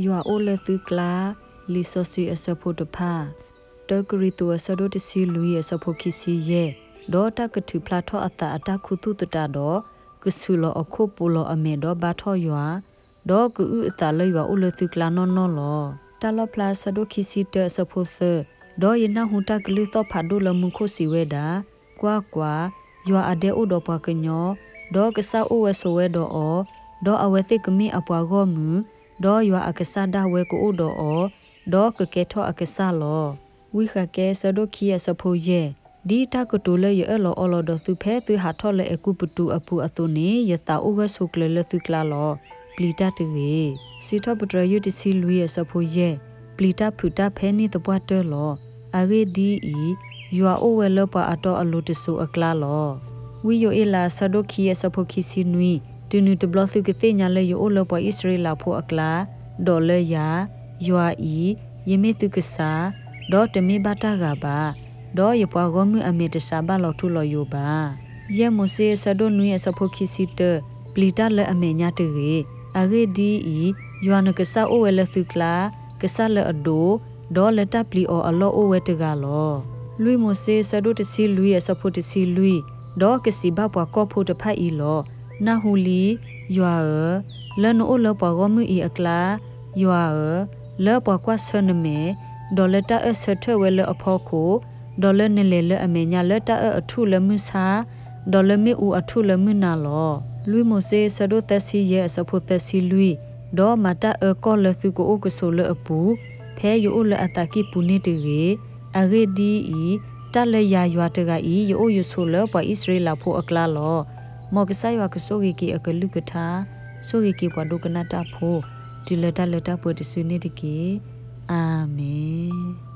ယွၤအိၣ်လၢသုကျါ, လံာ်စီဆှံအဆၢဖိတဖၣ်, တၢကရံၣ်သူးအဆၢဒိၣ်တဆံလွံၢ်အဆၢဖိခံဆံယဲၢ်, ဒီးတၢ်ကထုးဖျါထီၣ်အသးအတၢ်ခူသူၣ်သတးဒီး, ကဆူးလီၤအခိၣ်ပူၤလီၤအမဲာ်ဒီးဘါထီၣ်ယွၤ, ဒီးကအုၣ်အသးလၢယွၤအိၣ်လၢသုကျါနီၢ်နီၢ်လီၤ. တၢ်လီၣ်ဖျါအဆၢဒိၣ်ခံဆံတၢအဆၢဖိသၢ, ဒီးယနၢ်ဟူတၢ်ကလုၢ်သီၣ်ဖးဒိၣ်လၢမူခိၣ်စံးဝဲဒၣ်, ကွၢ်ကွၢ်, ယွၤအဒဲအိၣ်ဒီးပှၤကညီ, ဒီးကစၢ်အိၣ်ဝဲဆိးဝဲဒီးအီၤ, ဒီးအဝဲသ့ၣ်ကမ့ၢ်အပှၤဂီၢ်မုၢ်, ဒီးယွၤအကစၢ်ဒၣ်ဝဲကအိၣ်ဒီးအီၤ, ဒီးကကဲထီၣ်အကစၢ်လီၤ. ဝံဃးကဲဆၢဒိၣ်ခံအဆၢဖိယဲၢ်, ဒ်တၢ်ကတိၤလၢယအၢၣ်လီၤအီလီၤဒီးသုဖဲသုဟးထီၣ်လၢအဲၤကူပတူးအပူၤအသိးန့ၣ် ယသးအိၣ်ဂၢၢ်ဆိးကျၢၤလၢသုကျါလီၤ. ပျံၤတၢ်တဂ့ၤ. စံးထီၣ်ပတြၢၤယုၢ်တဆံလွံၢ်အဆၢဖိယဲၢ်, ပျံၤတၢ်ဖုးတၢ်ဖဲန့ၣ်သပှၢ်တၢၢ်လီၤ. အဂ့ၢ်ဒ်အံၤ, ယွၤအိၣ်ဝဲလၢပှၤအတီအလိၤတစိၤအကျါလီၤ. ဝံယိၤအ့လးအဆၢဒိၣ်ခံအဆၢဖိခံဆံနွံ, တုၤနုၤတဘျီသုကသ့ၣ်ညါလၢယအိၣ်လၢပှၤအံၣ်စရ့လးဖိအကျါ, ဒီးလၢယၤ, ယွၤအံၤ, ယမ့ၢ်သုကစၢ်, ဒီးတမ့ၢ်ဘၣ်တၢ်ဂၤဘၣ်, ဒီးယပှၤဂီၢ်မုၢ်အမဲာ်တစးဘၣ်လီၤထူလီၤယိာ်ဘၣ်. ယဲၢ်မိၤၡ့အဆၢဒိၣ်နွံအဆၢဖိခံဆံတၢ, ပျံၤတၢ်လၢအမဲာ်ညါတဂ့ၤ. အဂ့ၢ်ဒ်အံၤ, ယွၤနကစၢ်အိၣ်ဝဲလၢသုကျါ, ကစၢ်လၢအဒိၣ်, ဒီးလၢတၢ်ပျံၤအီၤအလီၢ်အိၣ်ဝဲတဂၤလီၤ. လွံၢ်မိၤၡ့အဆၢဒိၣ်တဆံလွံၢ်အဆၢဖိတဆံလွံၢ်, ဒီးကစံးဘၣ်ပှၤကီၢ်ဖိတဖၣ်အံၤလီၤ. နၢ်ဟူလံ, ယွၤဧၢ, လၢနအိၣ်လၢပှၤဂီၢ်မုၢ်အံၤအကျါ, ယွၤဧၢ, လၢပှၤကွၢ်ဆၢနမဲာ်, ဒီးလၢတၢ်အၢၣ်ဆၢထၢၣ်ဝဲလၢအဖီခိၣ်, ဒီးလၢနလဲၤလၢအမဲာ်ညါလၢတၢ်အၢၣ်အထူၣ်လၢမုၢ်ဆါ, ဒီးလၢမ့ၣ်အူအထူၣ်လၢမုၢ်နၤလီၤ. လွံၢ်မိၤၡ့အဆၢဒိၣ်သၢဆံယဲၢ်အဆၢဖိသၢဆံလွံၢ်, ဒီးမၤတၢ်အၢကီၢ်လၢသုကအိၣ်ကဆိးလၢအပူၤ, ဖဲယအိၣ်လၢအသးကံၢ်ပူၤန့ၣ်တဂ့ၤ. အဂ့ၢ်ဒ်အံၤ, တၢ်လၢယၤယွၤတဂၤအံၤ ယအိၣ်ယဆိးလၢပှၤအံၣ်စရ့လးဖိအကျါလီၤ. မ်ကစၢ်ယွၤကဆိၣ်ဂ့ၤက့ၤအကလုၢ်ကထါ, ဆိၣ်ဂ့ၤက့ၤပှၤဒိကနၣ်တၢ်ဖိ, တုၤလၢတၢ်လၢတၢ်ပှဲၤတစုန့ၣ်တက့ၢ်. အၤမ့ၣ်.